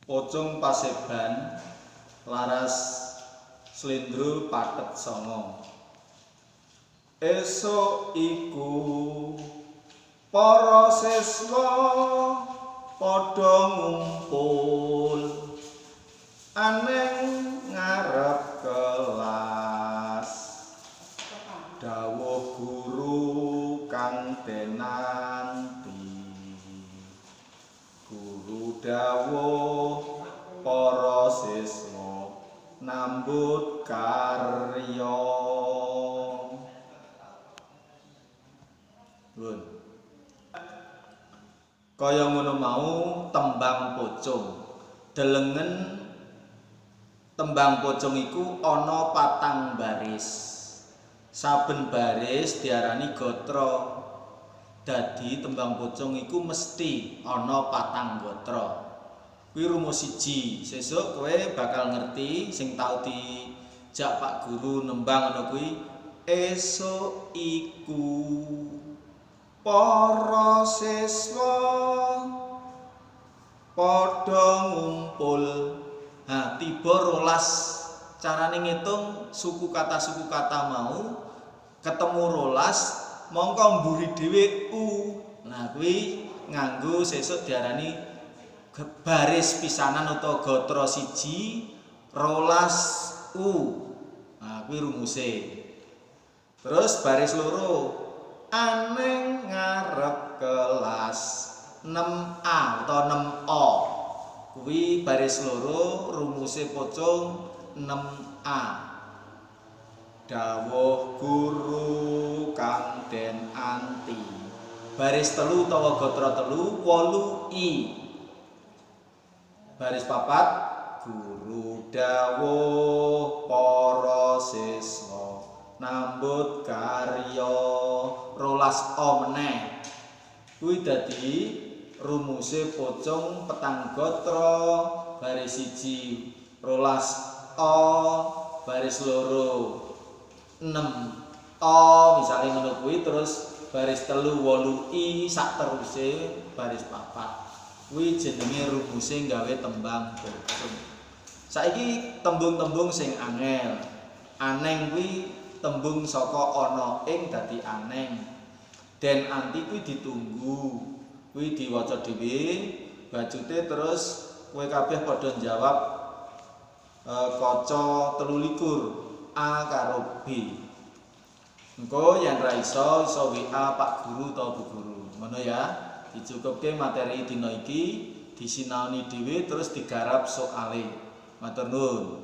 Pocung paseban laras slendro pathet sanga. Esuk iku para siswa padha ngumpul aneng ngarep kelas. Dawuh guru kang denanti, guru dawuh para siswa nambut karya. Nuwun. Kaya ngono mau tembang pocung. Delengen tembang pocung iku ana patang baris. Saben baris diarani gatra. Dadi tembang pocung iku mesti ana patang gatra. Kuwi rumus siji. Sesuk kowe bakal ngerti sing tau dijak Pak Guru nembang ngono kuwi. Esuk iku para siswa padha ngumpul. Ha, tiba rolas. Carane ngitung suku kata mau ketemu rolas mongko mburi dhewe u. Nah, kuwi nganggo sesuk diarani baris pisanan utawa gatra siji rolas u. Nah, kuwi rumuse. Terus baris loro aneng ngarep kelas 6A atau 6O. Kuwi baris loro rumuse pocung 6A. Dawuh guru kang den anti. Baris telu utawa gatra telu 8I. Baris papat guru dawuh para siswa nambut karya rolas o meneh. Kuwi dadi rumuse pocung petang gatra, baris siji rolas o, baris loro 6 o, misale ngono kuwi, terus baris telu 8 i, sak teruse baris papat. Kuwi jenenge rumuse gawe tembang pocung. Saiki tembung-tembung sing angel. Aneng kuwi tembung saka ana ing dadi aneng. Den anti kuwi ditunggu. Kuwi diwaca dhewe, bacute terus kowe kabeh padha njawab kaca 23 A karo B. Engko yen ra iso iso WA Pak Guru utawa Bu Guru. Ngono ya. Dicukupke materi dina iki, disinaoni dhewe terus digarap soale. Matur nuwun.